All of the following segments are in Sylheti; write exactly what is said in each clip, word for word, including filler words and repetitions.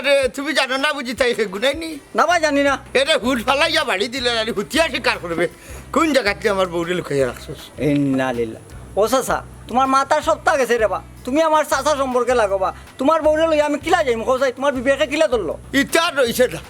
আরে, তুমি জানো না বুঝি তাই হে গুনাইনি? না ভাই, জানি না। এরে হুল ফালাইয়া বাড়ি দিলে আর হুতিয়া শিকার করবে। কোন জাগাত আমার বউরে লুকাইয়া রাখছস? ইন্না লিল্লাহ। ও চাচা, তুমার মাথার সবতা গেছে রে বা। তুমি আমার চাচা সম্পর্কে লাগো বা। তুমার বউরে লইয়া আমি কিলা যাইমু, কও চাই, তুমার বিবেকে কিলা ধরলো? ইতা রইছে না।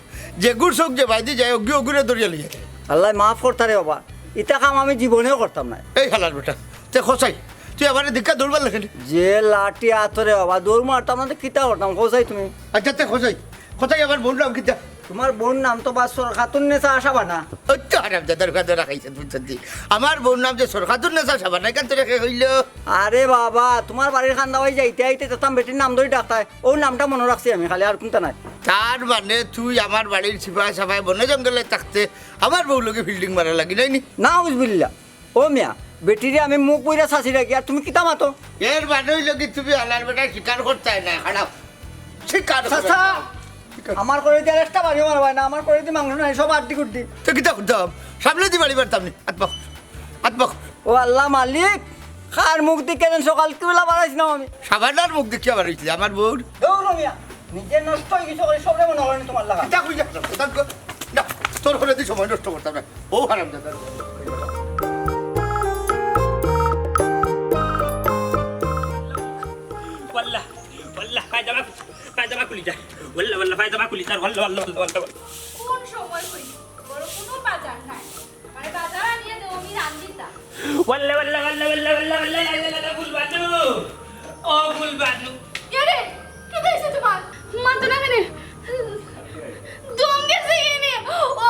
যেগুর চউখ যেবায়দি যায়, অগু অগুরে ধরিয়া লইয়া যায়। আল্লায় মাফ করতা রে বাবা, ইতা কাম আমি জীবনেও করতাম নায়। এই হালার বেটা, তে কও চাই, তুই আমারে দেখিয়া দৌড়বার লাগলি। যে লাঠি আতো রে বাবা, দৌড় মারতাম না তে কিতা করতাম, কও চাই তুমি? আচ্ছা, তে কও চাই, কও চাই আমার বউর নাম কিতা? তুমার বউর নাম তো বা সরখাতুন্নেসা শাবানা। ওই তো হারামজাদার কথা রাখাইছে, বুঝছস দি? আমার বউর নাম যে সরখাতুন্নেসা শাবানা, ইখান তোরে কে কইলো? আরে বাবা, তুমার বাড়ির কান্দাবায় যাইতে আইতে দেখতাম বেটির নাম ধরি ডাকতায়, অউ নামটা মনো রাখছি আমি, খালি আর কুন্তা নায়। তার মানে তুই আমার বাড়ির সিপাই সাপাই বনে জঙ্গলে থাকতে আমার বউর লগে ফিল্ডিং মারা লাগি নায়নি? নাউজুবিল্লাহ। ও মিয়া, বেটিরে আমি মুখ বইরা চাচি ডাকি, আর তুমি কিতা মাতো? এর মানে অইলো কি তুমি হালার বেটা শিকার করতায় না, খারাপ শিকার চাচা, করতায় না। আমার করেদি আর একটা বাড়িও মারবায় না, আমার করেদি মাংস নাই, সব আড্ডি গুড্ডি। তো কিতা করতাম? সামনেদি বাড়ি মারতাম নি, আত বাক, আত বাক। ও আল্লাহ মালিক, কার মুখ দেখিয়া যেন সকাল বেলা বাড়াইছিলাম আমি। শাবানার মুখ দেখিয়া বাড়াইছিলে আমার বউর? দৌড় মিয়া, নিজে নষ্ট অই গেছো করি সবরে মনো করো নি তুমার লাগা। কিতা কইলা? না, তোর করেদি সময় নষ্ট করতাম না। ও হারামজাদা। ওয়াল্লাহ, ওয়াল্লাহ, পায়জামা, পায়জামা খুলি যায়। ওয়াল্লাহ, ওয়াল্লাহ, পায়জামা খুলি যায়। ওয়াল্লাহ, ওয়াল্লাহ, ওয়াল্লাহ, ওয়াল্লাহ। কোন সময় কইছি? বড় কোনো বাজার নাই। আমারে বাজার আনিয়া দেও, আমি রান্দিতা। ওয়াল্লাহ, ওয়াল্লাহ, ওয়াল্লাহ, ওয়াল্লাহ, ওয়াল্লাহ, ওয়াল্লাহ, ওয়াল্লাহ, গুলবানু। ও গুলবানু। এরে, কিতা অইছে তুমার? মাতো না কেনে? দম গেছে কেনে? ও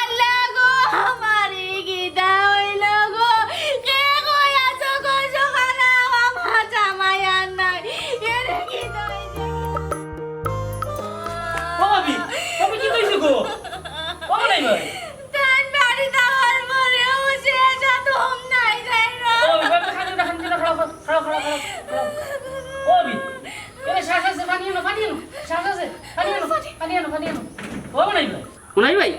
আল্লাহ গো, আমারে কিতা অইলো গো? কে কই আছো গো, সকালে আমার জামাই আর নাই। এরে কিতা অইছে? ও ভাবি, ভাবি কিতা অইছে গো? ও নাই ভাই। তান বাড়ি যাওয়ার পরেও শেষ আর দম নাই যাইরো। ও ভাবি, কান্দিও না, কান্দিও না, খাড়াও, খাড়াও, খাড়াও, খাড়াও। ও ভাবি, এরে শ্বাস আছে, পানি আনো, পানি আনো, শ্বাস আছে, পানি আনো, পানি আনো, পানি আনো। ও মনাই ভাই, মনাই ভাই।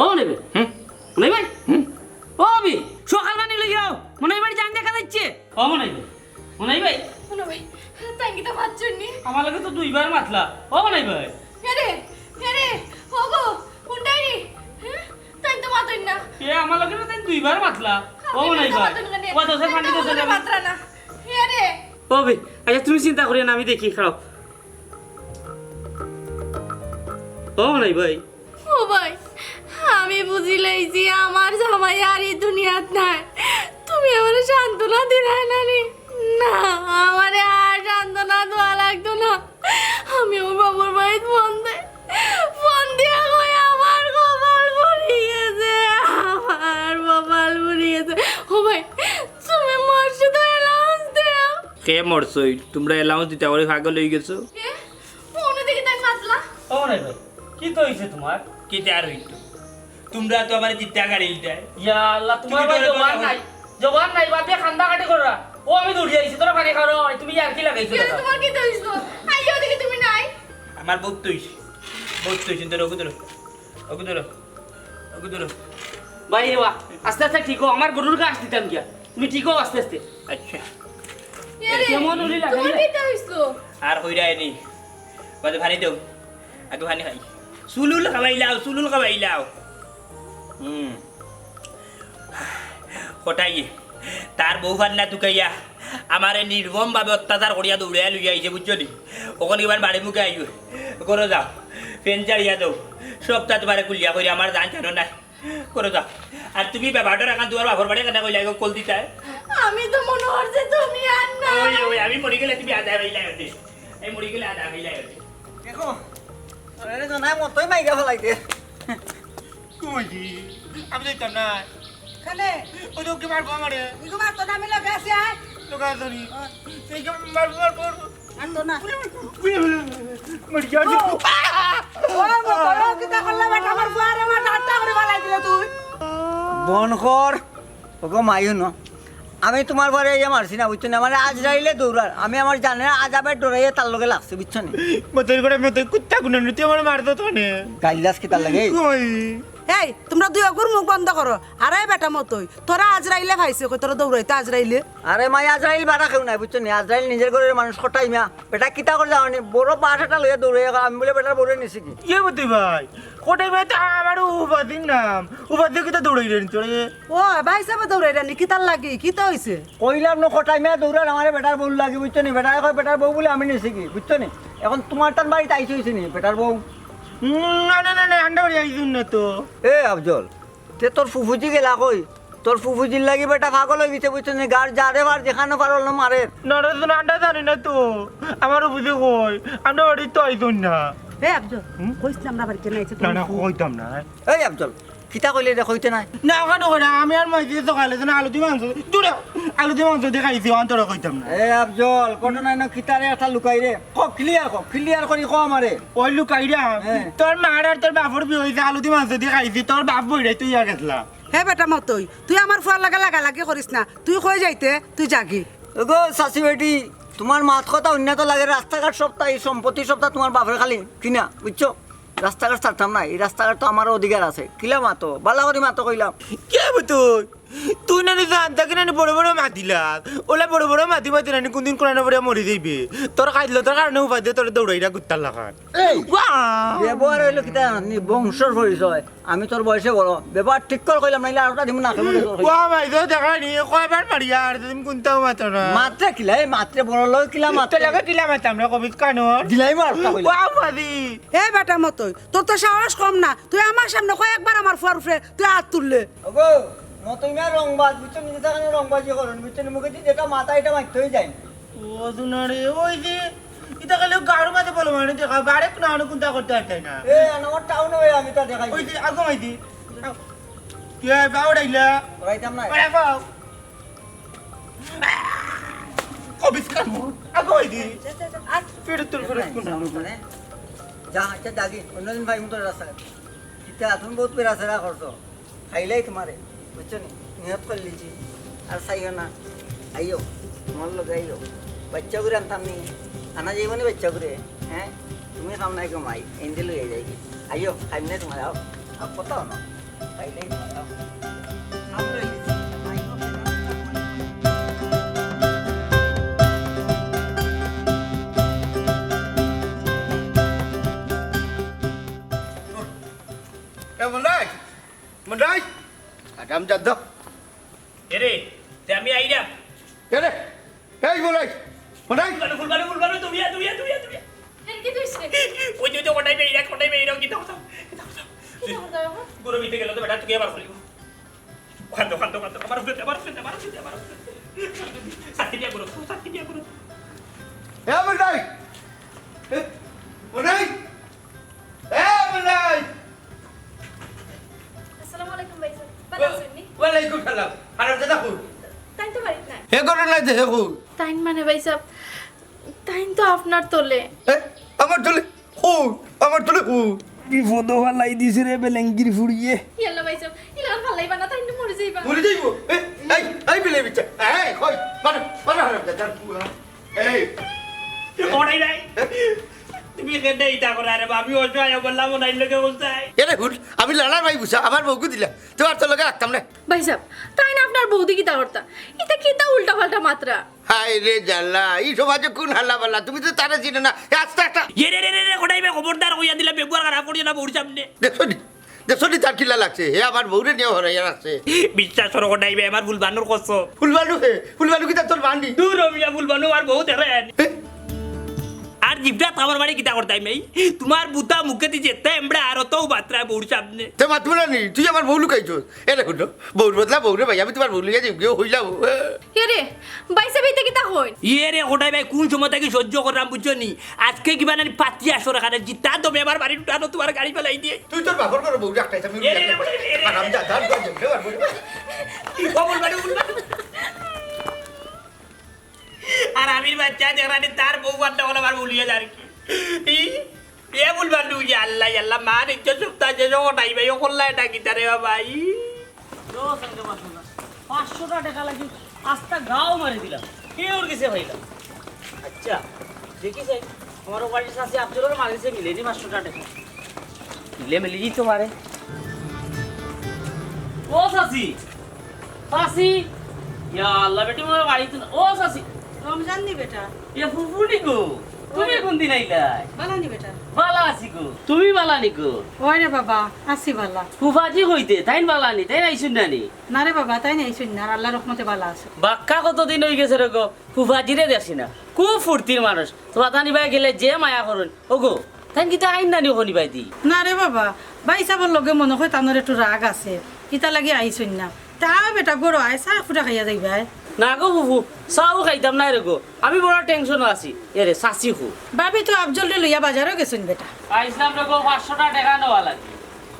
ও মনাই ভাই, হুম? মনাই ভাই, হুম? ও ভাবি, সকাল পানি লই আও, মনাই ভাই জান দেখা যাইছে। ও মনাই ভাই, মনাই ভাই। মনাই ভাই, তাইন কিতা মাতছইন নি? আমার লগে তো দুইবার মাতলা। ও মনাই ভাই। এরে, এরে, ও গো, কোনটাই রে? হ্যাঁ? তাইন তো মাতইন না। এ, আমার লগে না তাইন দুইবার মাতলা। ও মনাই ভাই। ও, দোষে পানি, দোষে পানি। মাতরা না। এরে। ও ভাই, আচ্ছা, তুমি চিন্তা করিও না, আমি দেখি, খাড়াও। ও মনাই ভাই। ও ভাই, আমি বুঝিলাইছি আমার জামাই আর ই দুনিয়াত নাই। তুমি আমারে সান্ত্বনা দিলায় না নি? না, আমারে আর সান্ত্বনা দেওয়া লাগতো না। আমি আমার বাবার বাড়িত ফোন দেই। ফোন দিয়া কই, "আমার কপাল পুড়ি গেছে, আমার কপাল পুড়ি গেছে।" ও ভাই, তুমি মরছো তো allowance দেও। কে মরছইন? তুমরা allowance দিতা করি পাগল অই গেছো? এ? অনো দেখি তাই মাতলা। ও মনাই ভাই, কিতা অইছে তুমার? কিতা আর অইতো? তুমরা তো আমারে জিত্তা গাড়ি দিতায়। ইয়া আল্লাহ, তুমার ভাই জবান নাই। জবান নাই, বাদ দিয়া কান্দাকাটি কররা। ও আমি দৌড়ি আইছি, তোরা পানি খাওয়ার, তুমি ইয়ার্কি লাগাইছো। কেন, তুমার কিতা অইছে? আইও দেখি তুমি নাই। আমার বউত অইছে। বউত অইছে, ধরো, ওগু ধরো। ওগু ধরো। ওগু ধরো। ভাই রে বা, আস্তে আস্তে ঠিক অও, আমার গরুর ঘাস দিতাম গিয়া। তুমি ঠিক অও আস্তে আস্তে। আচ্ছা। এরে, কেমন উড়ি লাগাইলা? তুমার কিতা অইছে? আর কইরায় নি। বাদে পানি দেও। আগে পানি খাই। চুলুল খাবাইলাও, চুলুল খাবাইলাও। হুম। কটাই, তার বউ ফান্না তুকাইয়া আমারে নির্মমভাবে অত্যাচার করিয়া দৌড়াইয়া লইয়া আইছে, বুঝছো নি? অখন কিবার বাড়ি মুখে আইও। করো যাও, ফেন ছাড়িয়া দেও। সবতা তুমারে খুলিয়া কইরে, আমার জান জানো না। করো যাও। আর তুমি ব্যাপারটা রাখান তুমার বাপর বাড়ি কেনে কইলা, কল দিতায়? আমি তো মনো করছি তুমি আর না। ওই, ওই, আমি মরি গেলে তুমি আদায় হইলাই হতে। আমি মরি গেলে আদায় হইলাই হতে। দেখো, আরে তো না, মতই মাইগা ফেলাইতে। কই? আমি যাইতাম না। কেনে? ওই তো ওকে মারবো আমারে। ইগু মারতো না, আমি লগে আছি, আয়। লগে আছো নি? হ্যাঁ। এই যে মারবো, মারবো, মারবো। আনতো না। মরি যাও। ও, ও, ও, কিতা করলা বেটা? আমার বুয়ারে আমার দাঁতটা করে ফালাই দিলে তুই। বন্ধ কর। ওগো মাইও ন। আমি তুমার পরে ইয়ে মারছি না, বুঝছো নি? মানে আজরাইলে দৌড়ার। আমি আমার জানে আজাবে ডরাইয়া তার লগে লাগছি, বুঝছো নি? মতই করে মতই কুত্তা গুনে নি, তুই আমারে মারতো তো নে। গাইল্লাস কিতার লাগি? কই? এই, তুমরা দুইওগুর মুখ বন্ধ করো। আরে বেটা মতই, তোরা আজরাইলে পাইছে কই, তোরা দৌড়াইতো আজরাইলে? আরে মাই, আজরাইল বাড়া কেউ নাই, বুঝছো নি? আজরাইল নিজর ঘরর মানুষ কটাই মিয়া। বেটা কিতা করি জানো নি? বড় বাঁশ একটা লইয়া দৌড়াই, আমি বুলে বেটার বউরে নিছি কি? ইয়ে মতই ভাই, কটাই মিয়া তো আমার উপাধির নাম। উপাধি কিতা দৌড়াইরে নি তোরে? ও, ভাইসাবে দৌড়াইরা নি, কিতার লাগি? কিতা অইছে? কইলাম না কটাই মিয়া দৌড়ার আমারে বেটার বউর লাগি, বুঝছো নি? বেটায় কয় বেটার বউ বুলে আমি নিছি কি, বুঝছো নি? এখন তুমার তান বাড়িত আইছে অইছে নি বেটার বউ? উম, না, না, না, না, আন্ডা বাড়ি আইছইন না তো। এ আফজল, তে তোর ফুফুজি গেলা কই? তোর ফুফুজির লাগি বেটা পাগল অই গেছে, বুঝছো নি? গার যারে বার যেখানো পারল না মারের। না, না, না, আন্ডা জানি না তো। আমার ফুফুজি কই? আন্ডা বাড়ি তো আইছইন না। এ আফজল, হুম? কইস না আমরা বাড়িত নাই, না, না, কইতাম না। এই আফজল, কিতা কইলে রে কইতে নাই? না, ওখানে কই না, আমি আর মাইজি সকালে যেন আলু দি মাংস, দূরে, আলু দি মাংস দি খাইছি, অন্তরে কইতাম না। এ আফজল, ঘটনা না কিতারে একটা লুকাই রে। ক, clear ক, clear করি ক আমারে। ওই লুকাই রে, হ্যাঁ। তোর মার আর তোর বাপর বিয়া অইছে, আলু দি মাংস দি খাইছি, তোর বাপ বইরাই তুই আর গেছলা। হে বেটা মতই, তুই আমার ফুয়ার লগে লাগালাগি করিস না, তুই কই যাইতে, তুই যাগি। ওগো চাচি বেটি, তুমার মাত কথা উন্নত লাগে, রাস্তাঘাট সবতা, এই সম্পত্তি সবতা তুমার বাপের খালি কিনা, বুঝছো? রাস্তাঘাট ছাড়তাম না, এই রাস্তাঘাট তো আমারও অধিকার আছে। কিলা মাতো, বালা করি মাতো কইলাম। কে বে তুই? তুই নানি জানতা কি নানি বড় বড় মাতিলাস। ওলা বড় বড় মাতি মাতি নানি কোনদিন কোরআনে পড়িয়া মরি যাইবে। তোর খাইলো তোর কারণে উপায় দিয়ে তোর দৌড়াইরা গুত্তার লাখান। এই, ওয়া! ব্যবহার অইলো কিতা জানি, বংশর পরিচয়। আমি তোর বয়সে বড়, ব্যবহার ঠিক কর কইলাম, নাইলে আরোটা দিমু না, কেমন তোর কইলাম। ওয়া ভাই, তো দেখা নি, কয়বার মারিয়া আর তুমি কোনটাও মাতো না। মাত্রে কিলা, এই মাত্রে বড় লগে কিলা মাত্রে। তোর লগে কিলা মাতাম রে, কবিত কানোর। দিলাই মার, তা কইলাম। ওয়া ভাই। এ বেটা মতই, তোর তো সাহস কম না, তুই আমার সামনে কয়েকবার আমার ফুয়ার উপরে তুই আত তুললে। ওগো, মতই মিয়া রংবাজ, বুঝছো? নিজে থাকানো রংবাজি করুন, বুঝছো? মুখে দিয়ে যেটা মাথা, এটা মারতে হয়ে যায়। ও দুনারে, ওই যে, এটা গেলে গাড়ো মাঝে বলো মানে দেখা, বারে কোনো আনো কোনটা করতে পারতে না। এ, আমার টাউনে হয়ে আমি তা দেখাই। ওই যে, আগো মাই দি। তুই আর বাবা ডাইলা। ওরাইতাম না। ওরা বাবা। কবিস কামু। আগো মাই দি। আর ফেরত তোর ফেরত কোন? যা, আচ্ছা, যাগি। অন্যদিন ভাই মতো রাস্তা। কিতা, তুমি বহুত বেড়াছেড়া করছো। খাইলাই তোমারে, বুঝছো নি? নিয়ত করি লিছি। আর চাইও না। আইও, তোমার লগে আইও। বাচ্চা করে আনতাম নি। আনা যাইব নি বাচ্চা করে? হ্যাঁ? তুমি খাও নাই গো মাই, এনদে লইয়া যাইবি। আইও, খাইম না তোমার, আও। আর কত না? খাইলাই তোমার, আও। খাও লই লিছি। আইও। এ মন্ডাই, মন্ডাই, আগাম যা দাও। এরে, তে আমি আইরা। এরে, এই মন্ডাই, মন্ডাই। ফুলবানু, ফুলবানু, ফুলবানু, তুমি আ, তুমি আ, তুমি আ, তুমি আ। এর কি হইছে? ওই যে, ওই যে, কোটাই বেইরা, কোটাই বেইরা, কিতা কথা, কিতা কথা। কিতা কথা এখন? গুরু মিটে গেল তো বেটা, তুই আবার খুলিব। কান্দো, কান্দো, কান্দো, আমার উপরে, আমার উপরে, আমার উপরে, আমার উপরে। শাস্তি দিয়া গুরু, শাস্তি দিয়া গুরু। এ মন্ডাই, এ মন্ডাই। এ, বলাই। আসসালামু আলাইকুম ভাইসাব। ভালা আছইন নি? ওয়ালাইকুম সালাম। হারামজাদা কই? তাইন তো বাড়িত নাই। হে ঘটনা যে হে কই? তাইন মানে ভাইসাব, তাইন তো আপনার তলে। এ, আমার তলে? কই? আমার তলে কই? বিপদো ফালাই দিছে রে বেলেঙ্গির ফুড়িয়ে। ইয়াল্লা ভাইসাব, ইলান ফালাইবা না, তাইন তো মরি যাইবা। মরি যাইবো? এ, এই, এই বিলে বিচ্ছা। এই, কই? মারো, মারো হারামজাদার পুয়া। এই। ওটাই নাই। তুমি কেনে ইটা করায় রে বা? আমি অসহায়, আমার লাভ নাই, লোকে বলতায়। এরে হুন, আমি লালার ভাই বুঝা, আমার বউকে দিলা। তোমার তো লগে রাখতাম না। ভাইসাব, তাইন আপনার বউদি কিতা করতা? ইতা কিতা উল্টা পাল্টা মাতরা? হায় রে জ্বালা, ই সমাজে কোন হালা বালা? তুমি তো তারে চিনো না। এ আস্তে আস্তে। এ রে রে রে রে, কোটাই বে, খবরদার কইয়া দিলাম, ব্যবহার খারাপ করিও না বউর সামনে। দেখছো নি? দেখছো নি তার কিলা লাগছে? হে আমার বউরে নিয়া হরাইয়া রাখছে। বিশ্বাস করো কোটাই বে, আমার ফুলবানুর কসম। ফুলবানু হে? ফুলবানু কিতা তোর বান্ডি? দূর হ মিয়া, ফুলবানু আর বউ দেখেন। এ? আর জিভটা খাবার বাড়ি কিতা করতাই মেই? তোমার বুতা মুখে দিছে, তে এমড়া আর অতও বাতরায় বউর সামনে। তে মাতবো না নি? তুই আমার বউ লুকাইছস। এরে হুনো, বউর বদলা বউরে ভাই, আমি তোমার বউ লুকাই যাই, গিয়ে হইলাম। এরে, ভাইসাব, ইতা কিতা কইন? ইয়ে রে, কোটাই ভাই, কোন সময় থাকি সহ্য করলাম, বুঝছো নি? আজকে কিবা নানি পাতিয়া সরকারে জিতা দমে আমার বাড়ির উঠানো তোমার গাড়ি ফালাই দিয়ে। তুই তোর বাপর ঘরে বউ রাখতাই, আমি এ রে, এ রে, এ রে। হারামজাদা, আর তোর বউরে মারবো। ও বলবা রে, বলবা। আর আমির বাচ্চা যেখানে তার বউ বাচ্চা বলে আমার বলিয়া যার কি? ই? এ ফুলবানু, ইয়া আল্লাহ, ইয়া আল্লাহ, মান ইজ্জত সপ্তাহ যে জগৎ আইবা, ইও করলা এটা কিতা রে বাবা, ই? ও, সঙ্গে পাঁচশো না। পাঁচশোটা টাকা লাগি আস্তা গাও মারি দিলাম, কেউর গেছে পাইলাম। আচ্ছা, দেখি চাই, আমার বাড়ির চাচি আফজলর মার গেছে মিলেনি পাঁচশোটা টাকা। মিলে মিলে দিত পারে। ও চাচি, চাচি, ইয়া আল্লাহ, বেটি মনে হয় বাড়িত না। ও চাচি, রমজান নি বেটা? এ ফুফু নি গো? তুমি কোন দিন আইলায়? বালা নি বেটা? বালা আছি গো। তুমি বালা নি গো? ওই রে বাবা, আছি বালা। ফুফাজি কইতে, তাইন বালা নি, তাইন আইছইন না নি? না রে বাবা, তাইন আইছইন না, আল্লাহর রহমতে বালা আছে। বাক্কা কতদিন অই গেছে রে গো, ফুফাজিরে দেখছি না। খুব ফুর্তির মানুষ, তো বাতানি বায় গেলে যে মায়া করইন। ও গো, তাইন কিতা আইন না নি কনি বায়দি? না রে বাবা, ভাইসাবর লগে মনে হয় তানর একটু রাগ আছে, ইতা লাগি আইছইন না। তে আয় বেটা, ঘরো আয়, চা ফুটা খাইয়া যাইবায়। না গো ফুফু, চাও খাইতাম নায় রে গো, আমি বড় টেনশনো আছি। এরে চাচি কো? ভাবি তো আফজলরে লইয়া বাজারো গেছইন বেটা। আইছলাম রে গো, পাঁচশোটা টেকা নেওয়া লাগে।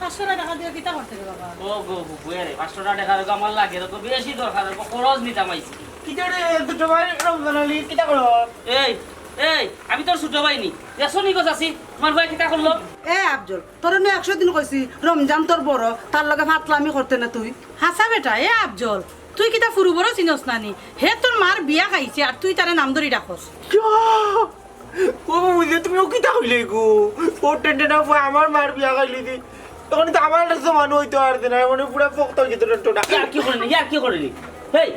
পাঁচশোটা টেকা দিয়া কিতা করতে রে বাবা? ও গো ফুফু, এরে পাঁচশোটা টেকা রে গো, আমার লাগে রে গো, বেশি দরকার রে গো, খরচ নিতাম আইছি। কিতা রে, দুটো ভাই রমজান আলী, কিতা করো? এই, এই, আমি তোর ছোট ভাই নি। দেখছো নি গো চাচি, তোমার ভাই কিতা করলো? এ আফজল, তোরে না একশো দিন কইছি, রমজান তোর বড়, তার লগে ফাতলামি করতে না তুই। হাছা বেটা, এ আফজল, তুই কিতা ফুরু বড় চিনস না নি? হে তোর মার বিয়া খাইছে আর তুই তারে নাম ধরি ডাকস। ও বুঝে তুমি ও কিতা কইলে গো? ও টেন্টে না ফুয়া আমার মার বিয়া খাইলি দি। তখন তো আমার একটা সমান হইতো আর দিন, মানে পুরা ফক্ত হয়ে যেত টেন্টটা। ইয়ার কি করিনি, ইয়ার কি করিনি? হেই,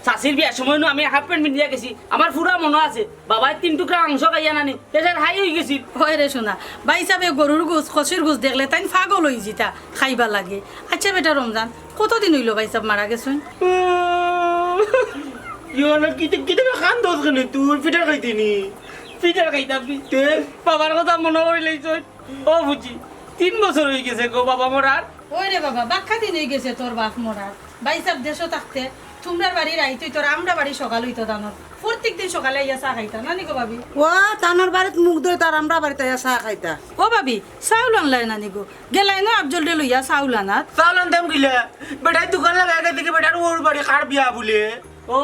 চাচির বিয়ার সময় নু আমি হাফ প্যান্ট পিন্দিয়া গেছি, আমার পুরা মনো আছে। বাবায় তিন টুকরা মাংস খাইয়া নানি, পেশার হাই হয়ে গেছিল। হয় রে সোনা, ভাইসাবে গরুর গোস, খসির গোস দেখলে তাইন পাগল হয়ে যিতা, খাইবা লাগে। আচ্ছা বেটা রমজান, কতদিন হইল ভাইসাব মারা গেছইন? ইয়ো না, কিতা, কিতা কান্দস কেনে তুই? ফিটার খাইতে নি? ফিটার খাইতাম নি? তে? বাবার কথা মনো করিলাইছইন। ও বুঝি, তিন বছর হয়ে গেছে গো বাবা মরার। ওই রে বাবা, বাক্কা দিন হয়ে গেছে তোর বাপ মরার। ভাইসাব দেশো থাকতে তুমরার বাড়ি রাইত হইতো, আর আমরার বাড়ি সকাল হইতো দানোর। প্রত্যেক দিন সকালে আইয়া চা খাইতা, নানি গো ভাবি? ও, তানোর বাড়িত মুখ ধইতা আর আমরার বাড়িত আইয়া চা খাইতা। ও ভাবি, চাউল আনলায় নানি গো? গেলায় না আফজলরে লইয়া চাউল আনাত? চাউল আনতাম কিলা? বেটায় দোকান লাগাই গেছে কি বেটার ওর বাড়ি কার বিয়া বুলে? ও,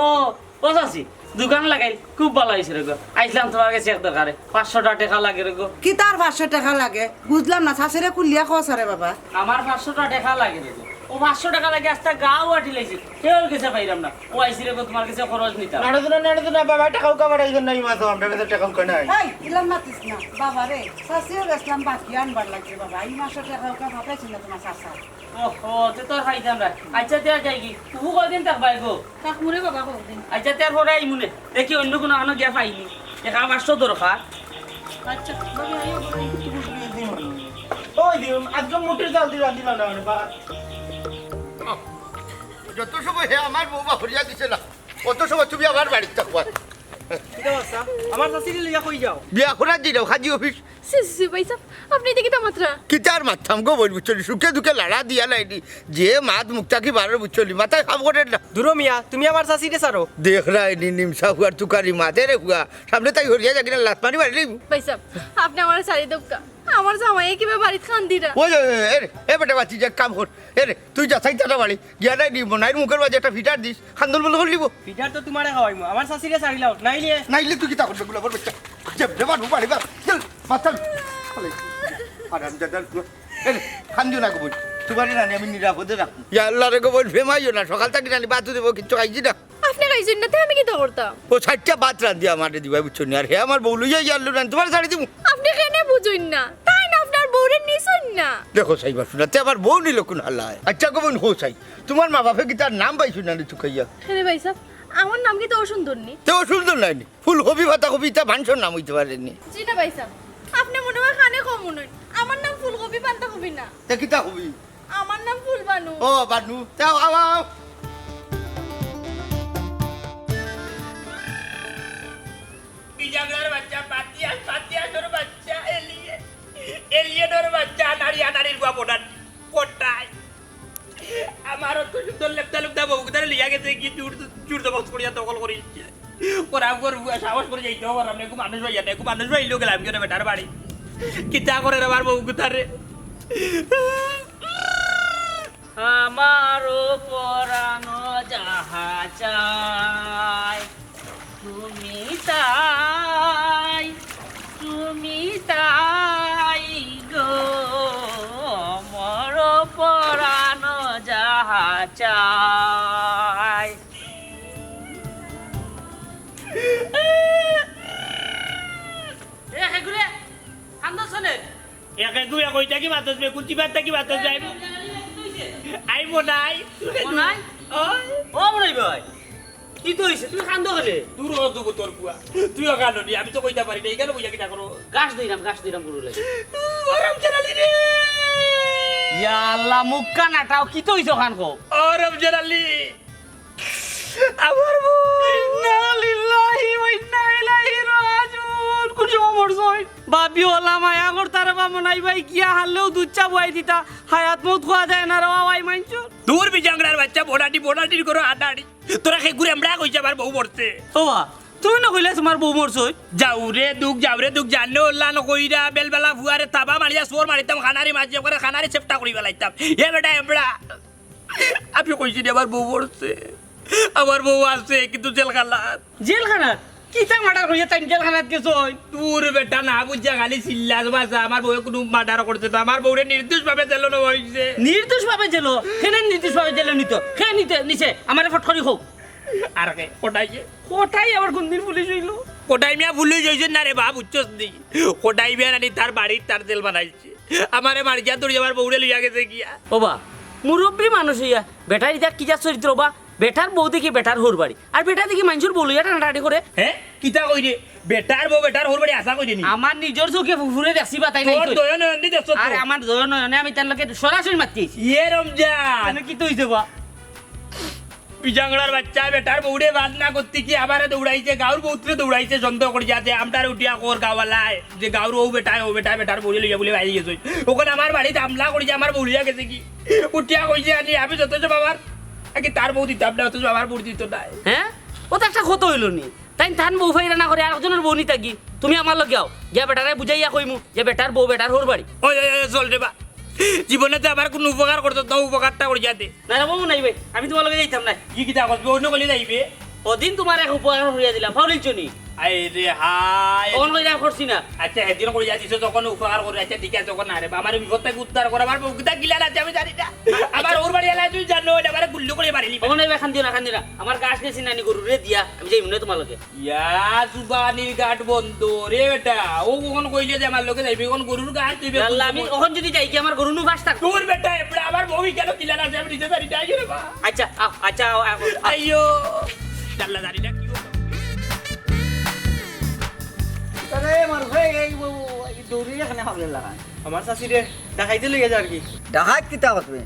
ও চাচি, দোকান লাগাইল, খুব ভালা হইছে রে গো। আইছলাম তোমার গেছে এক দরকারে, পাঁচশোটা টেকা লাগে রে গো। কিতার পাঁচশো টেকা লাগে? বুঝলাম না, চাচিরে খুলিয়া কও চারে বাবা। আমার পাঁচশোটা টেকা লাগে রে গো। ও পাঁচশো টেকা লাগে, আস্তা গাও আটিলাইছি, কেউর গেছে পাইরাম না। ও আইছি রে গো, তোমার গেছে খরচ নিতাম। নাড়ো তো না, নাড়ো তো না, বাবা, টেকা উকা পাঠাইছেন না, এই মাসে আমরার গেছে টেকা উকা নাই। এই, ইলান মাতিস না, বাবা রে, চাচিও গেছলাম বাকি আনবার লাগি বাবা, এই মাসে টেকা উকা পাঠাইছি না তোমার চাচা। ওহো, তে তো আর পাইতাম না। আচ্ছা, তে আর যাই কি? ফুফু কয়দিন থাকবায় গো? থাকমু রে বাবা, কতদিন? আচ্ছা, তে আর পরে আইমু নে। দেখি অন্য কোনো আনো গিয়া পাইনি। টেকা পাঁচশো দরকার। আচ্ছা, বাবা, আইও, বাবা। ওই দিন, আজকে মুটির চাল দি রান্ধিলা না রে বা। যত সময় হে আমার বউ বাহরিয়া দিছে না, অত সময় তুমি আমার বাড়িত থাকবা। কিতা বাচ্চা? আমার চাচিরে লইয়া কই যাও? বিয়া করার দিন, খাজি অফিস। সি, সি, সি, ভাইসাব, আপনি এটা কিতা মাতরা? কিতার মাততাম গো বইন, বুঝছো নি? সুখে দুঃখে লাড়া দিয়া লাইনি। যে মাত মুখ থাকি বারর, বুঝছো নি? মাথায় কাম করের না। দুরো মিয়া, তুমি আমার চাচিরে ছাড়ো। দেখরায়নি নিমসা ফুয়ার তুকারি মাত, এরে ফুয়া। সামনে তাই হরিয়া যাগি না, লাত মারি মারি লইমু। ভাইসাব, আপনে আমারে ছাড়ি দেউক্কা। আমার জামাইয়ে কিবা বাড়িত কান্দিরা। ওই, ওই, ওই, এরে, এ বেটা বাচ্চি, যে কাম কর। এরে, তুই যা চাই তারা বাড়ি। গিয়া নাই নি, মনাইর মুখর মাঝে একটা ফিটার দিস। খান্দল বল করিলিব। ফিটার তো তোমারে খাওয়াইমু। আমার চাচিরে ছাড়িলাও। নাইলে? নাইলে তুই কিতা করবে, গুলাবর বাচ্চা? যেমনে মারমু বাড়ি বার। চল, মাথা। আরে, আরাম দাদার পুয়া। এরে, কান্দিও না গো বইন। তোমারে নানি আমি নিরাপদে রাখমু। ইয়া আল্লাহ রে গো বইন, ফেমাইও না। সকাল থাকি নানি ভাতও দেবো, কিচ্ছু খাইছি না। আপনে খাইছইন না, তে আমি কিতা করতাম? ও চাইরটা ভাত রান্ধিয়া আমারে দিবায়, বুঝছো নি? আর হে আমার বউ লইয়া ইয়া আল্লু রান, তোমারে ছাড়ি দিমু। আপনে কেনে বুঝইন না? তাইন আপনার বউরে নিছইন না। দেখো চাই বাপ, তে আমার বউ নিল কোন হালায়? আচ্ছা গো বইন, কও চাই, তোমার মা বাপে কিতা নাম পাইছইন না নি তুকাইয়া? কেনে ভাইসাব, আমার নাম কিতা অসুন্দর নি? তে অসুন্দর নায় নি? ফুলকপি, পাতাকপি, ইতা মানষর নাম অইতে পারে নি। জি না ভাইসাব, আপনে মনে হয় কানে কম হুনইন। আমার নাম ফুলকপি, পান্তাকপি না। তে কিতা কবি? আমার নাম ফুলবানু। ও, বানু। তে আও, আও, আও। বিজাংলার বাচ্চা, পাতিয়া, পাতিয়া তোর বাচ্চা, এলিয়েন। এলিয়েনর বাচ্চা, আনাড়ি, আনাড়ির গুয়া বনান। কোটায়? আমার অত সুন্দর লেপটা লুপটা বউগুতারে লইয়া গেছে কি জোর, জোর জবস্ত করিয়া দখল করি। ওরা উপর সাহস করে যাইতেও পারলাম না, একটু মানুষ পাইয়া না, একটু মানুষ পাইলেও গেলাম কেন বেটার বাড়ি। কিতা করে রে আমার বউগুতারে? আমারও পরানো যাহা চায়, তুমি তাই, তুমি তাই গো, মর পরানো যাহা চায়। এ, হেগুরে, কান্দছ কেনে? একে গুয়া কইতা কি মাতস বে, কুচি বাত্তা কি মাতস বে? আই মনাই। মনাই? ওই। ও মনাই ভাই, কিতা অইছে? তুমি কান্দো কেনে? দূর হ, দুবু তোর পুয়া। তুইও কান্দো নি, আমি তো কইতাম পারি না, ইখানো বইয়া কিতা করো? ঘাস ধইরাম, ঘাস ধইরাম গরুর লাগি। ও রমজান আলী রে! ইয়া আল্লাহ, মুখখান আটাও, কিতা অইছে অখান কও? ও রমজান আলী, আমার বউ। ইন্না লিল্লাহি ওয়া ইন্না ইলাইহি রাজিউন। কুন সময় মরছইন? ভাবি অলা মায়া করতা রে বা মনাই ভাই, গিয়া হারলেও দুধ চা বওয়াই দিতা। হায়াত মউত কওয়া যায় না রে বা ভাই মানষর। দূর বিজাংড়ার বাইচ্চা, বড়াটি বড়াটির করো আডাআডি। তোরা কে ঘুরে আমরা কইছে আমার বউ মরছে। ও বা, তুমি না কইলে তুমার বউ মরছইন? যাও রে দুখ, যাও রে দুখ, জানো অলা না কইরা, বেলবেলা ফুয়ারে তাবা মারিয়া সোর মারিতাম, খানারি মাঝে করে খানারি চেপটা করি ফালাইতাম। এ বেটা এবড়া। আমি কইছি নি আমার বউ মরছে, আমার বউ আছে কিন্তু জেলখানাত। জেলখানাত? কিতা মার্ডার করিয়া তাইন জেলখানাত গেছইন? দূর বেটা, না বুঝা খালি চিল্লাস বাসা। আমার বউয়ে কুনু মার্ডার করছে না, আমার বউরে নির্দোষভাবে জেলো নেওয়া অইছে। নির্দোষভাবে জেলো? কেনে নির্দোষভাবে জেলো নিতো? কে নিতে নিছে? আমারে ফট করি কও। আর কে? কটাই কে? কটাই আবার কুনদিন পুলিশ অইলো? কটাই মিয়া পুলিশ অইছে না রে বা, বুঝছস নি? কটাই মিয়া নানি তার বাড়িত তার জেল বানাইছে। আমারে মারিয়া ধরিয়া আমার বউরে লইয়া গেছে গিয়া। ও বা, মুরব্বি মানুষ অইয়া, বেটার ইতা কিতা চরিত্র বা? বেটার বউ দেখি বেটার হউর বাড়ি, আর বেটা দেখি মানষর বউ লইয়া টানাটানি করে। হে? কিতা কই রে? বেটার বউ বেটার হউর বাড়ি আশা কই রে নি? আমার নিজর চউখে ফুফুরে দেখছি বা তাই নাই তোর কই? দয়া নয়ন দি দেখছো তো? আর আমার দয়া নয়নে আমি তার লগে সরাসরি মাতছি। ইয়ে রমজান। মানে কিতা অইছে বা? বিজাংড়ার বাইচ্চা বেটার বউরে বাদ না করতে কি আমারে দৌড়াইছে, গাউর বউতরে দৌড়াইছে, সন্দেহ করি যাতে আমরারে উঠিয়া কর গাওয়ালায় যে গাউর ও বেটায়, ও বেটায় বেটার বউরে লইয়া বুলে বাইরে গেছে। অখন আমার বাড়িত হামলা করি যে আমার বউ লইয়া গেছে কি? উঠিয়া কইছে আনি আমি যত সব আমার, আগে তার বউ দিতাম না, অথচ আমার বউ দিত না। হে? অউ তো একটা কথা অইলো নি? তাইন তান বউ ফাইরা না করি আরকজনর বউ নিতা কি? তুমি আমার লগে আও, গিয়া বেটারে বুঝাইয়া কইমু যে বেটার বউ বেটার হউর বাড়ি। ওই, ওই, ওই, চল রে বা। জীবনে তো আমার কুনু উপকার করছত না, উপকারটা করি যাতে। না রে বা, নাই ভাই, আমি তুমার লগে যাইতাম না। কি কিতা করবে? অন্য গলি যাইবে। ওদিন তুমার এক উপকার করিয়া দিলাম, ফাউলিছ নি? আই রে হায়। অখন কইরা করছি না। আচ্ছা, হেদিন করিয়া দিছো যখন উপকার করে, আচ্ছা ঠিক আছে, অখন না রে বা, আমার বিপদ থাকি উদ্ধার কর, আমার বউকিতা গিলা আছে আমি জানি না। আমার হউর বাড়ি এলায় তুই জানো, আমারে গুল্লি করি মারিলি। অখন নাই ভাই, কান্দিও না, কান্দিও না। আমার ঘাস গেছি নানি গরুরে দিয়া, আমি যাইমু না তুমার লগে। ইয়া জুবানির গাট বন্ধ রে বেটা। ও কখন কইলে যে আমার লগে যাইবি, অখন গরুর গাট তুই আল্লাহ, আমি অখন যদি যাই কি আমার গরু নু ফাঁস থাকবো? দূর বেটা, এবড়া আমার বউ কেন কিলা না যাবে, নিজে জানি না, আইও রে বা। আচ্ছা, আও, আচ্ছা, আও, আও, আও। আইও। আল্লাহ জানি না কি হলো। আরে, মার হয়ে গেল, এই বউ, এই দৌড়ি এখানে হামলে লাগায়। আমার চাচিরে ডাকাইতে লইয়া যার কি? ডাকাত কিতা করবে?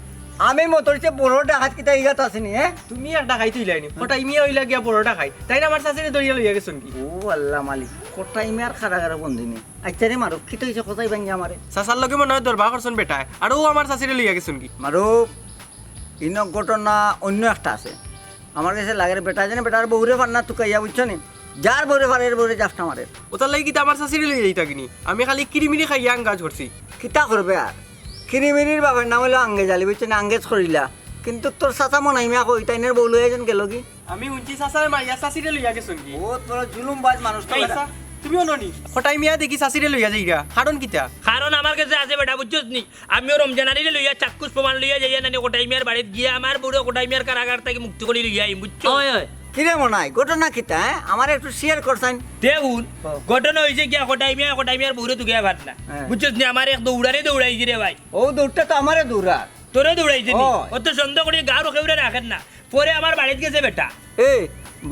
আমি মতর চেয়ে বড় ডাকাত কিতা ইগাত আছে নি, হে? তুমি এক ডাকাইত অইলায় নি। কটাই মিয়া অইলা গিয়া বড় ডাকাইত। তাইন আমার চাচিরে ধরিয়া লইয়া গেছইন কি? ও আল্লাহ মালিক, কটাই মিয়ার খাড়া খাড়া বন্দি নি। আচ্ছা রে মারুফ, কিতা অইছে কটাই ভাঙ্গি আমারে? চাচার লগে মনে অয় দরবার করছইন বেটায়। আর অউ আমার চাচিরে লইয়া গেছইন কি? মারুফ, ইনো ঘটনা অইন্য একটা আছে। আমার গেছে লাগের বেটায় যেন বেটার বউরে ফার না তুকাইয়া, বুঝছো নি? যার বউরে ফারের বউরে জাফটা মারের। অতার লাগি কিতা আমার চাচিরে লইয়া যাইতা কিনি? আমি খালি কিরিমিরি খাইয়া আঙ্গাজ করছি। কিতা করবে আর? কিরিমিরির বাপের নাম অইলো আঙ্গেজ আলী, বুঝছো নি? আঙ্গেজ করিলা। কিন্তু তোর চাচা মনাই মিয়া কই, তাইনর বউ লইয়া যেন গেলো কি? আমি হুনছি চাচায় মারিয়া চাচিরে লইয়া গেছইন কি? ও, তোরা জুলুমবাজ মানুষ তো এই বেটা। চাচা, তুমিও ননি। কটাই মিয়া দেখি চাচিরে লইয়া যাইরা। কারণ কিতা? কারণ আমার গেছে আছে বেটা, বুঝছস নি? আমিও রমজান আলীরে লইয়া চাক্ষুষ প্রমাণ লইয়া যাইয়া নানি কটাই মিয়ার বাড়িত গিয়া আমার বউরে কটাই মিয়ার কারাগার থাকি মুক্তি করি লইয়া আইমু, বুঝছো? অয়, অয়। কিরে মনাই, ঘটনা কিতা, হে? আমারে একটু share করছইন। দেখুন, ও। ঘটনা অইছে গিয়া কটাই মিয়া, কটাই মিয়ার বউরে তুকাইয়া ফার না। হে। বুঝছস নি, আমারে এক দৌড়ানি দৌড়াইছে রে ভাই। অউ দৌড়টা তো আমারে দৌড়ার। তোরে দৌড়াইছে নি? অয়। অত সন্দেহ করি গাউর কেউরে রাখের না। পরে আমার বাড়িত গেছে বেটা। এ,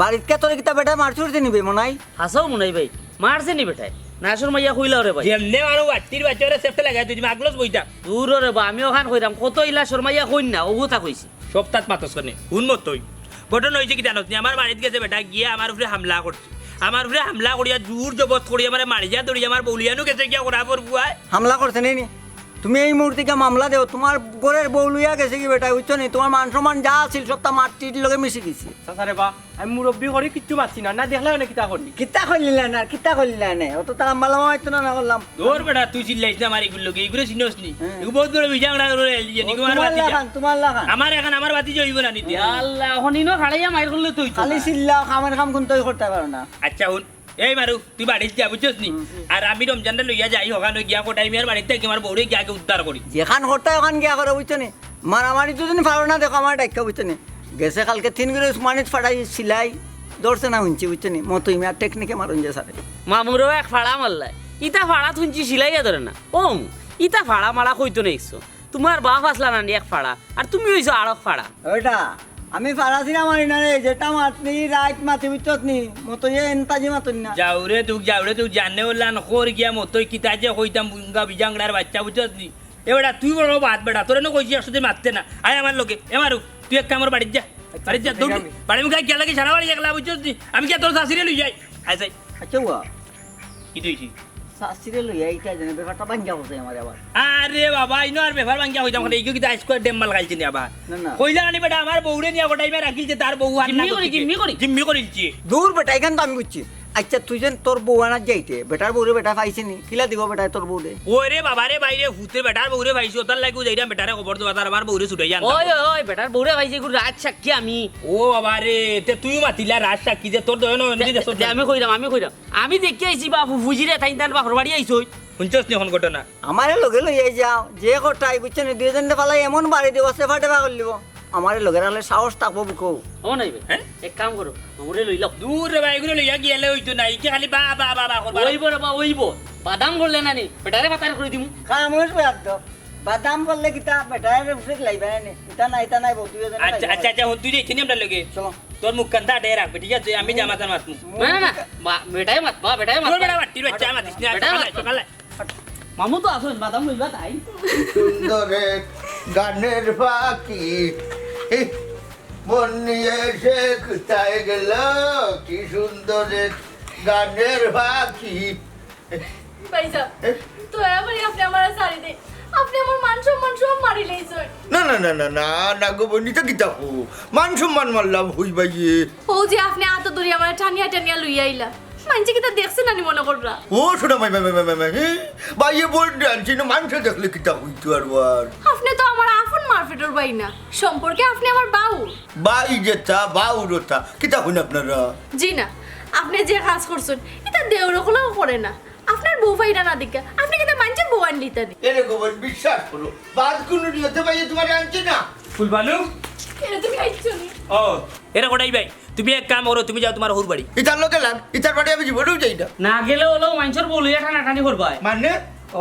বাড়িত গিয়া তোরে কিতা বেটায় মারছে উরছে নি বে মনাই? হাছাউ মনাই ভাই, মারছে নি বেটায়? না শরমাইয়া কইলাও রে ভাই। যেমনে মারো বাট্টির বাইচ্চা ওরে সেফটে লাগাই তুই, মাগলস বইতা। দূর রে বা, আমি অখান কইরাম, কত ইলা শরমাইয়া কইন না, অউ কথা কইছি। সব তাত মাতস কেনে? হুন মতই। ঘটনা অইছে কিতা জানস নি? আমার বাড়িত গেছে বেটা, গিয়া আমার উপরে হামলা করছে। আমার উপরে হামলা করিয়া জোর জবরদস্ত করিয়া আমারে মারিয়া ধরিয়া আমার বউ লইয়া নু গেছে গিয়া করা পড়বো আয়। হামলা করছে নি নি? তুমি এই মুহূর্তে গিয়া মামলা দেও, তুমার ঘরর বউ লইয়া গেছে গি বেটায়, বুঝছো নি? তুমার মান সম্মান যা আছিল সবতা মাটির লগে মিশি গেছে। চাচা রে বা, আমি মুরব্বি করি কিচ্ছু মাতছি না, না দেখলে অনে কিতা করনি? কিতা করলিলা না, কিতা করলিলা না? অত তারা মালামা হইতো না, না করলাম। দূর বেটা, তুই চিল্লাইস না আমার ইগুর লগে, ইগুরে চিনস নি? হ্যাঁ। ইগু বহুত বড় বিজাংড়া করে এলি জানি, ও, তোমার তুমার বাতি যা। লাখান, তুমার লাখান। আমার এখান, আমার বাতি জ্বলবো না নিতে। আল্লাহ, অখন ইনো খাড়াইয়া মাইর করলে তুই তো খালি না। চিল্লাও, কামের কাম কুন্তাউ করতায় পারো না। আচ্ছা, হুন, এই মারু, তুই বাড়িত যা, বুঝছস নি? হুম, হুম। আর আমি রমজানরে লইয়া যাই, অখানো গিয়া কটাই মিয়ার বাড়িত থাকি আমার বউরে গিয়া আগে উদ্ধার করি। যেখান করতায় অখান গিয়া করো, বুঝছো নি? মারামারি যদি পারো না, দেখো আমার ডাইক্কা, বুঝছো নি? গেছে কালকে তিন কিলো উসমানিত ফাটাই সিলাই ধরছে না হুনছি, বুঝছো নি? মতই মিয়া টেকনিকে মারুন যে সারে। মামুরেও এক ফাড়া মারলায়। ইতা ফাড়াত হুনছি সিলাইয়া ধরে না। ওম, ইতা ফাড়া মারা কইতো না একশো। তুমার বাপ আছলা নানি এক ফাড়া, আর তুমি অইছো আরক ফাড়া। ওইটা আমি ফাড়া ছিনা মারি না রে, যেটা মাতনি রাইত মাতি বুঝছস নি, মতো ইয়ে এন্তাজি মাতন না। যাও রে তুক, যাও রে তুক, জানে ওলান খোর গিয়া মতই কিতা যে কইতাম বুঙ্গা বিজাংড়ার বাচ্চা বুঝছস নি। এ বেটা তুই বড় বাদ বেটা, তোরে না কইছি একসাথে মাততে না, আয় আমার লগে, এ মারু, তুই এক কামর বাড়িত যা, আচ্ছা, বাড়িত যা, আচ্ছা, দৌড়, ঠিক আছে। বাড়ি মুখে গেলে কি সারা বাড়ি একলা বুঝছস নি, আমি কি তোর শাশুড়ি লই যাই, আয় যাই। আচ্ছা ওয়া। কি তুই কি? শাশুড়ি লইয়া এইটা যেন ব্যাপারটা ভাঙ্গা হচ্ছে আমার আবার। আরে বাবা, ইনো আর ব্যাপার ভাঙ্গা হইতাম খালি, এইগো কিতা আইস করে ডেম মাল খাইছে নি আবার? না, না। কইলা আনি বেটা, আমার বউরে নিয়া গোটাই মে রাখিলছে, তার বউ আর জিম্মি না করি, করতে। জিম্মি করি। জিম্মি করিলছে। দূর বেটা, এখান তো আমি বুঝছি। আচ্ছা, তুই যেন তোর বউ আনার যাইতে, বেটার বউরে বেটা পাইছে নি? কিলা দিব বেটায় তোর বউরে? ওরে বাবা রে, বাইরে হুতে বেটার বউরে পাইছে, ওটার লাগি যাইরাম বেটারে খবর দেওয়া, তার আমার বউরে ছুটাই আনতাম। ওই, ওই, ওই, বেটার বউরে পাইছে, এগুর রাজ সাক্ষী আমি। ও বাবা রে, তে তুইও মাতিলা রাজ সাক্ষী যে তোর দয়া নয়, তে, তে, তে, আমি কইরাম, আমি কইরাম। আমি দেখি আইছি বাপু, বুঝি রে, তাইন তার বাপর বাড়ি আইছই। শুনছস নি এখন ঘটনা? আমারে লগে লইয়া যাও, যে কটাই বুঝছো নি, দুইজনরে ফালাই এমন বাড়ি দিব, সেফা টেফা করিলিব। আমারে লগে রাখলে সাহস থাকবো বুকো। ও নাই ভাই, হ্যাঁ? এক কাম করো, আমারে লইলাও। দূর রে ভাই, এগুলো লইয়া গেলে হইতো না, ইকে খালি বা, বা, বা, বা করবা। ওইব রে বা, ওইব। বাদাম করলে না নি, বেটারে ফাতার করি দিমু। খামোশ বেয়াদ্দব। বাদাম করলে কিতা, বেটারে উঠে লাইবা না নি? ইতা নাই, ইতা নাই, বউ, দুইজনে আচ্ছা, খাইবা। আচ্ছা, আচ্ছা, হুন, তুই যে ইখানে আমরা লগে। চলো। তোর মুখ কান্তা আটে রাখবে, ঠিক আছে? আমি যা মাতার মাতমু। না, না, না, মা-, বেটায় মাতবা, বেটায় তোর মাতবা। বেটা বাট্টির বাচ্চা, মাতিস না, বেটায় সকালে, মাতবা। সকালে। মামু তো আছইন, বাদাম লইবা তাই। সুন্দর এক গানের ফাঁকি, মন নিয়ে সে কোথায় গেল? কি সুন্দর এক গানের ফাঁকি। ভাইসাব, দয়া করি আপনে আমারে ছাড়ি দেইন। আপনে আমার মান সম্মান সব মারি লাইছইন। না, না, না, না, না, না গো বইন, ইতা কিতা কও? মান সম্মান মারলাম কই ভাইয়ে? ও যে আপনে আতো ধরি আমারে টানিয়া টানিয়া লইয়া আইলা। মাইনষে কিতা দেখছে নানি মনে কররা? ও শোনা মাই, মাই, মাই, হে? ভাইয়ে বইন আনছি না, মাইনষে দেখলে কিতা কইতো আর আর? আপনে তো আমার আপন মারফেটর ভাই না, সম্পর্কে আপনে আমার বাউ। ভাই যেতা, বাউ ওতা, কিতা কইন আপনারা? জি না, আপনে যে কাজ করছইন, ইতা দেওর অকলেও করে না। আপনার বউ পাইরা না দেখিয়া, আপনে কিতা মাইনষর বউ আনলিতা নি? এরে গো বইন, বিশ্বাস করো, বাদ কুনু নিয়তে ভাইয়ে তুমারে আনছি না। ফুলবানু? এরে তুমি আইছো নি? ও, এরে কটাই ভাই, তুমি এক কাম করো, তুমি যাও তুমার হউর বাড়ি। ইতার লগে লাগ, ইতার বাড়ি আমি জীবনেও যাই না। না গেলে অইলো মাইনষর বউ লইয়া টানাটানি করবায়। মানে?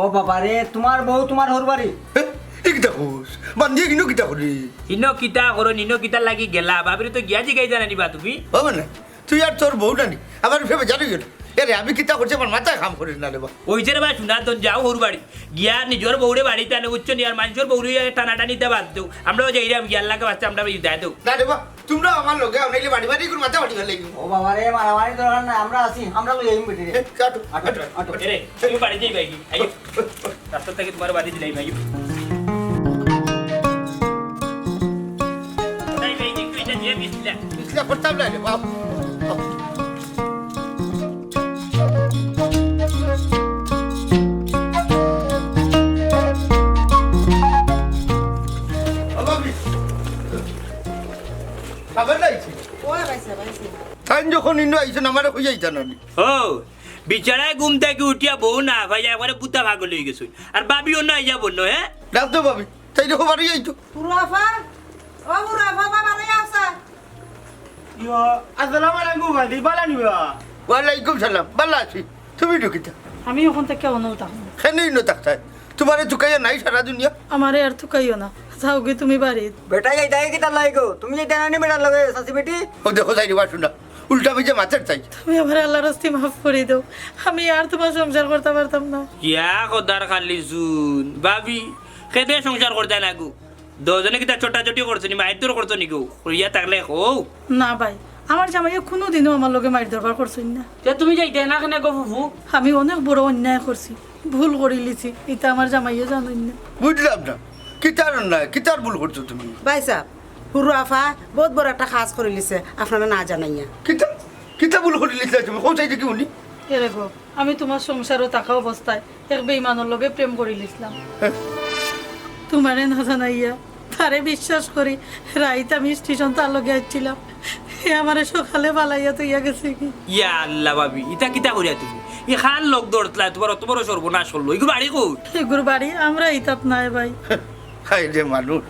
ও বাবা রে, তুমার বউ তুমার হউর বাড়ি? এ, ই কিতা কস? বান্দিয়ে হিনো কিতা করে? হিনো কিতা করো, নিনো কিতার লাগি গেলা? বাবিরে তো গিয়া জিগাই জানাই দিবা তুমি। ও মানে, তুই আর তোর বউ নানি, আমার উপরে বেজার অই গেল। এরে, আমি কিতা করছি, আমার মাথায় কাম করে না রে বা। ওই যে রে বা, শোনা তো, যাও হউর বাড়ি। গিয়া নিজর বউরে বাড়িত আনো, বুঝছো নি? আর মাইনষর বউরে টানাটানিটা বাদ দেও। আমরাও যাইরাম গিয়া, আল্লাহকে বাঁচতে আমরা বিদায় দেও। না রে বা, তুমরা আমার লগে আও, নাইলে বাড়ি বাড়ি করে মাথা ফাটি ফেলাই দিমু। ও বাবা রে, মারামারি দরকার নাই, আমরা আছি, আমরা লই আইমু বেটিরে। এ, কাটো, আটো, কাটো, আটো। আটো। এরে, তুমি বাড়ি যাই ভাই, আইও। রাস্তা থাকি তুমার বাড়ি দিলাই ভাই। তাই ভাই, একটু এটা দিয়ে বিসমিল্লাহ। বিসমিল্লাহ করতাম না রে বাপ। ও ভাবি, খাবার লাইছি। ও ভাইসাব, ভাইসাব। তাইন যখন ইনো আইছইন, আমারে কইয়া আইতা না নি। ও, বিচারায় ঘুম থাকি উঠিয়া বউ না পাইয়া একবারে পুতা পাগল অই গেছইন। আর ভাবিও না আইয়া বললো, হ্যাঁ? ডাক তো ভাবি, তাইন দেখো বাড়ি আইতো। হুরু আফা, ও হুরু আফা, বাবা রে আফসা। ইয়ো, আসসালামু আলাইকুম ভাই, বালা নি বা? ওয়ালাইকুম সালাম, বালা আছি। তুমি ঢুকিতা? আমি অখন থাকি অনো থাকমু। কেনে ইনো থাকতায়? তুমারে তুকাইয়া নাই সারা দুনিয়া। আমারে আর তুকাইও না, যাওগি তুমি বাড়িত। বেটা যাইতায় কিতা লাগি গো? তুমি যাইতায় না নি বেটার লগে, চাচি বেটি? ও দেখো যাই রে বা শোনা, উল্টা মিছা মাতের চাই। তুমি আমারে আল্লার ওয়াস্তে মাফ করি দেও, আমি আর তুমার সংসার করতাম পারতাম না। ইয়া খোদার খালি জুন, ভাবি, কেনে সংসার করতায় না গো? দুইজনে কিতা চটাচটি করছো নি, মাইর দর করছো নি গো? করিয়া থাকলে কও। না ভাই, আমার জামাইয়ে কুনুদিনও আমার লগে মাইর দরবার করছইন না। তে তুমি যাইতায় না কেনে গো ফুফু? আমি অনেক বড় অন্যায় করছি, ভুল করিলিছি, ইতা আমার জামাইয়ে জানইন না। বুঝলাম না, কিতার অন্যায়, কিতার ভুল করছো তুমি? ভাইসাব, হুরু আফা বউত বড় একটা কাজ করিলিছে, আপনারে না জানাইয়া। কিতা, কিতা ভুল করিলিছলায় তুমি? কও চাই দেখি হুনি। এরে গো, আমি তুমার সংসারো থাকা অবস্থায় এক বেইমানর লগে প্রেম করিলিছলাম। হ্যাঁ। তুমারে না জানাইয়া, তারে বিশ্বাস করি, রাইত আমি স্টেশন তার লগে আইছিলাম। হে আমারে সকালে ফালাইয়া থইয়া গেছেগি। ইয়া আল্লাহ ভাবি, ইতা কিতা করিয়া তুমি? ই কার লগ ধরতলায়, তুমার অত বড় সর্বনাশ করলো। ইগুর বাড়ি কই? ইগুর বাড়ি আমরা ইতাত নায় ভাই। হায় রে মানুষ,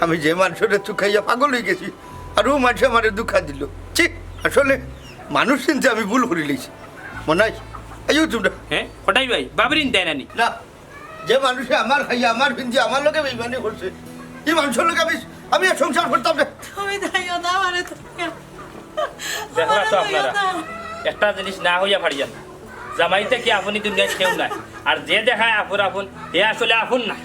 আমি যে মানষরে তুকাইয়া পাগল অই গেছি, আর অউ মানষে আমারে ধুকা দিলো। ছি, আসলে মানুষ চিনতে আমি ভুল করিলিছি। মনাই, আইও তুমরা। হ্যাঁ, কটাই ভাই, ভাবিরে নিতায় না নি? না, যে মানুষে আমার খাইয়া, আমার পিন্দি, আমার লগে বেইমানি করছে, ই মানুষর লগে আমি, আমি আর সংসার করতাম না। তুমি তাইও না, আমারে তাইও। দেখলা তো আমারে আপনারা, তাইও না। একটা জিনিস না কইয়া পারিয়া না। জামাই থাকি আপন দুনিয়াত কেউ নাই। আর যে দেখায় আপন আপন, হে আসলে আপন না।